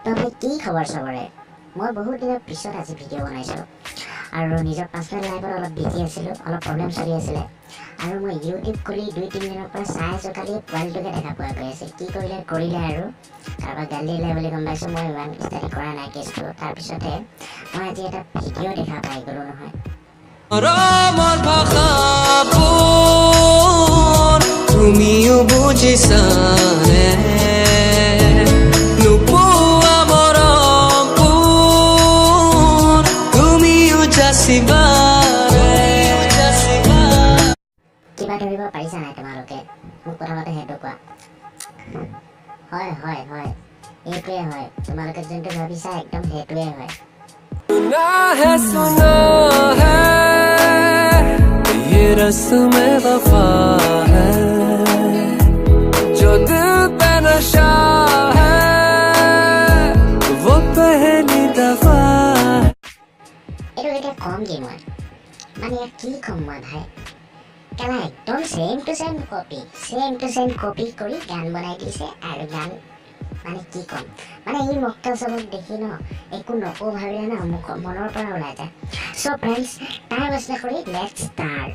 তো ভাই কি খবৰ চবৰে? মই বহুত দিনৰ পিছত আজি ভিডিঅ' বনাইছোঁ আৰু নিজৰ পাৰ্চনেল লাইফত অলপ বিজি আছিলোঁ, অলপ প্ৰব্লেম চলি আছিলে আৰু মই ইউটিউব খুলি 2-3 দিনৰ পৰা চাই আছোঁ, খালি পোৱালিটোকে দেখা পোৱা গৈ আছে। কি কৰিলে কৰিলে আৰু কাৰোবাক গালি দিলে বুলি গম পাইছোঁ। মই ইমান ষ্টাডি কৰা নাই কেছটো। তাৰপিছতে মই আজি এটা ভিডিঅ' দেখা পাই গ'লোঁ নহয়। তুমিও বুজিছানে নোপোৱা মৰম তুমিও যাচিবা। কিবা ধৰিব পাৰিছা নাই তোমালোকে? মোক প্ৰথমতে সেইটো কোৱা। হয় হয় হয়, এইটোৱে হয়, তোমালোকে যোনটো ভাবিছা একদম সেইটোৱে হয়। सुना है सुना है ये रस्म वफा है, जो दिल पे नशा है वो पहली दफा। এইটো এতিয়া কম কি মই মানে ইয়াত কি ক'ম মই ভাই, কেলা একদম same to same copy, same to same copy কৰি গান বনাই দিছে। আৰু গান মানে কি ক'ম, মানে এই মক্কেল চবক দেখি ন একো নকওঁ ভাবিলে ন মোক মনৰ পৰা ওলাই যায়। চ' ফ্ৰেণ্ডছ, টাইম ৱেষ্ট নকৰি let's start.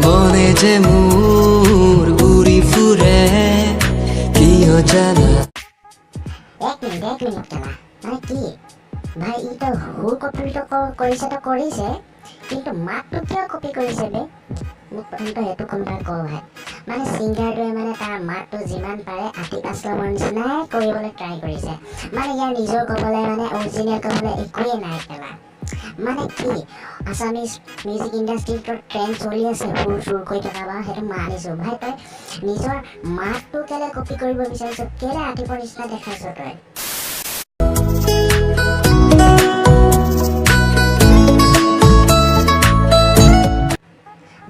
মনে যে মোৰ উৰি ফুৰে কিয় জানা। এক মিনিট এক মিনিট, কেলা মানে কি ভাই, ই তো সুৰ কপিটো কৰিছে তো কৰিছে, কিন্তু মাতটো কিয় কপি কৰিছে বে? মোক প্ৰথমতে সেইটো কোনোবাই কওঁ ভাই। মানে ছিংগাৰটোৱে মানে তাৰ মাতটো যিমান পাৰে আতিফ আছলামৰ নিচিনাই কৰিবলৈ ট্ৰাই কৰিছে। মানে ইয়াৰ নিজৰ ক'বলৈ মানে অৰিজিনেল ক'বলৈ একোৱেই নাই কেলা। মানে কি আছামিজ মিউজিক ইণ্ডাষ্ট্ৰীটোত ট্ৰেণ্ড চলি আছে সুৰ চুৰ কৰি থকা, বা সেইটো মানিছোঁ ভাই। তই নিজৰ মাতটো কেলৈ কপি কৰিব বিচাৰিছ, কেলৈ আতিফৰ নিচিনা দেখাইছ তই?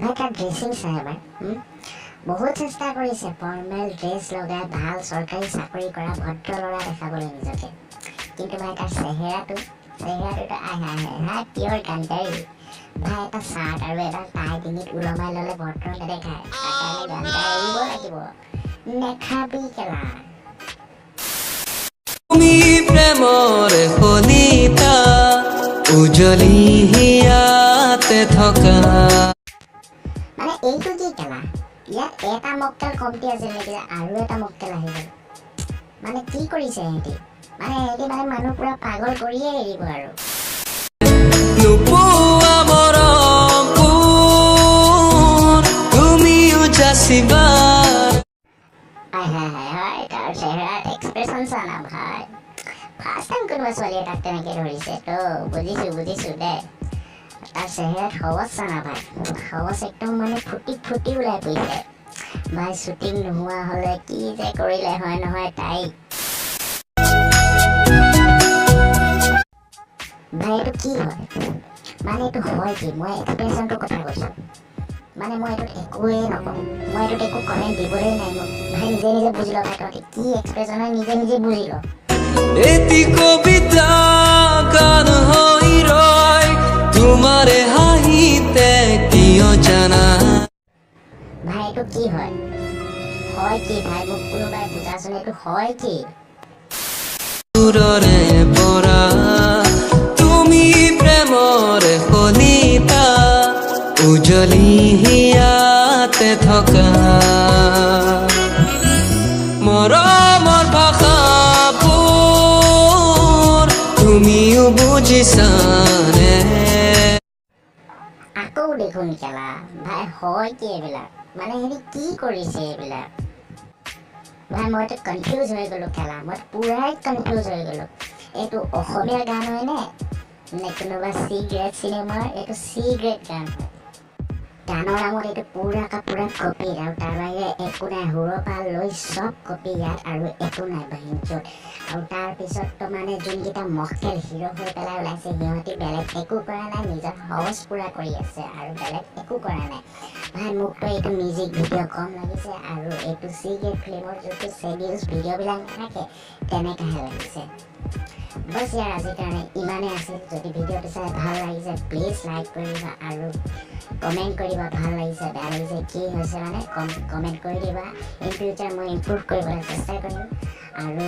ভাই তাৰ ড্ৰেছিং চাই এবাৰ, বহুত চেষ্টা কৰিছে ফৰ্মেল ড্ৰেছ লগাই ভাল চৰকাৰী চাকৰি কৰা ভদ্ৰ ল'ৰা দেখাবলৈ নিজকে, কিন্তু ভাই তাৰ চেহেৰাটোতো আহে আহে হাই পিয়ৰ গান্ধাৰী ভাই। এটা চাৰ্ট আৰু এটা টাই ডিঙিত ওলমাই ল'লে ভদ্ৰ নেদেখায়, তাৰ কাৰণে গান্ধাৰী এৰিব লাগিব। নেখাবি কেলা। তুমি প্ৰেমৰ শলিতা উজলি হিয়াতে থকা। মানে এইটো কি কেলা, ইয়াত এটা মক্কেল কমটি আছিল নেকি যে আৰু এটা মক্কেল আহি গ'ল। মানে কি কৰিছে সিহঁতি, মানে সিহঁতি মানে মানুহ পুৰা পাগল কৰিয়ে এৰিব আৰু। নোপোৱা মৰম তুমিও যাচিবা। হায় হায় হায় হায়, তাৰ চেহেৰাত এক্সপ্ৰেছন চা না ভাই। ফাৰ্ষ্ট টাইম কোনোবা ছোৱালীয়ে তাক তেনেকৈ ধৰিছে তো বুজিছোঁ বুজিছোঁ দে। তাৰ চেহেৰাত সৱজ চা না ভাই, সৱজ একদম মানে ফুটি ফুটি ওলাই পৰিছে ভাই। শ্বুটিং নোহোৱা হ'লে কি যে কৰিলে হয় নহয় তাইক ভাই। এইটো কি হয় মানে, এইটো হয় কি, মই এক্সপ্ৰেছনটোৰ কথা কৈছোঁ। মানে মই এইটোত একোৱেই নকওঁ, মই এইটোত একো কমেণ্ট দিবলৈ নাই মোক ভাই। নিজে নিজে বুজি ল ভাই, তহঁতি কি এক্সপ্ৰেছন হয় নিজে নিজে বুজি ল। এটি কবিতা গান হৈ ৰয় তোমাৰে হাঁহিতে কিয় জানা। ভাই এইটো কি হয়, হয় কি ভাই, মোক কোনোবাই বুজাচোন এইটো হয় কি? দূৰৰে পৰা তুমি প্ৰেমৰ শলিতা উজলি হিয়াতে থকা। মৰমৰ ভাষাবোৰ তুমিও বুজিছানে। আকৌ দেখোন কেলা ভাই, হয় কি এইবিলাক, মানে সিহঁতি কি কৰিছে এইবিলাক ভাই। মইতো কনফিউজ হৈ গ'লো কেলা, মই পুৰাই কনফিউজ হৈ গ'লো। এইটো অসমীয়া গান হয়নে নে কোনোবা চি গ্ৰেড চিনেমাৰ? এইটো চি গ্ৰেড গান হয়। গানৰ নামত এইটো পুৰা কা পুৰা কপি আৰু তাৰ বাহিৰে একো নাই। সুৰৰ পৰা লৈ চব কপি ইয়াত আৰু একো নাই বাহিনীটোত। আৰু তাৰপিছততো মানে যোনকেইটা মক্কেল হিৰ' হৈ পেলাই ওলাইছে সিহঁতি বেলেগ একো কৰা নাই, নিজৰ সহজ পুৰা কৰি আছে আৰু বেলেগ একো কৰা নাই। ভাই, মোকতো এইটো মিউজিক ভিডিঅ' কম লাগিছে আৰু এইটো চি গ্ৰেড ফিল্মৰ যোনটো চেডিউচ ভিডিঅ'বিলাক নাথাকে, তেনেকুৱাহে লাগিছে। বছ ইয়াৰ, আজিৰ কাৰণে ইমানেই আছিল। যদি ভিডিঅ'টো চাই ভাল লাগিছে, প্লিজ লাইক কৰি দিবা আৰু কমেণ্ট কৰি দিবা। ভাল লাগিছে, বেয়া লাগিছে, কি হৈছে মানে কমেণ্ট কৰি দিবা। ইন ফিউচাৰ মই ইম্প্ৰুভ কৰিবলৈ চেষ্টা কৰিম। আৰু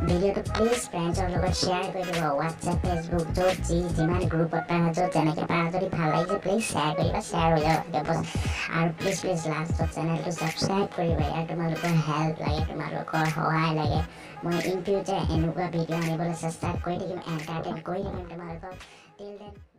ভিডিঅ'টো প্লিজ ফ্ৰেণ্ডছৰ লগত শ্বেয়াৰ কৰি দিব, হোৱাটছএপ, ফেচবুক, য'ত যি যিমান গ্ৰুপত পাৰা, য'ত যেনেকৈ পাৰা। যদি ভাল লাগিছে, প্লিজ শ্বেয়াৰ কৰিবা, শ্বেয়াৰ হৈ যাব বছ। আৰু প্লিজ প্লিজ লাষ্টত চেনেলটো ছাবস্ক্ৰাইব কৰিবা। ইয়াৰ তোমালোকৰ হেল্প লাগে, তোমালোকৰ সহায় লাগে। মই ইন ফিউচাৰ এনেকুৱা ভিডিঅ' আনিবলৈ চেষ্টা কৰি থাকিম, এণ্টাৰটেইন কৰি থাকিম তোমালোকক। Till then.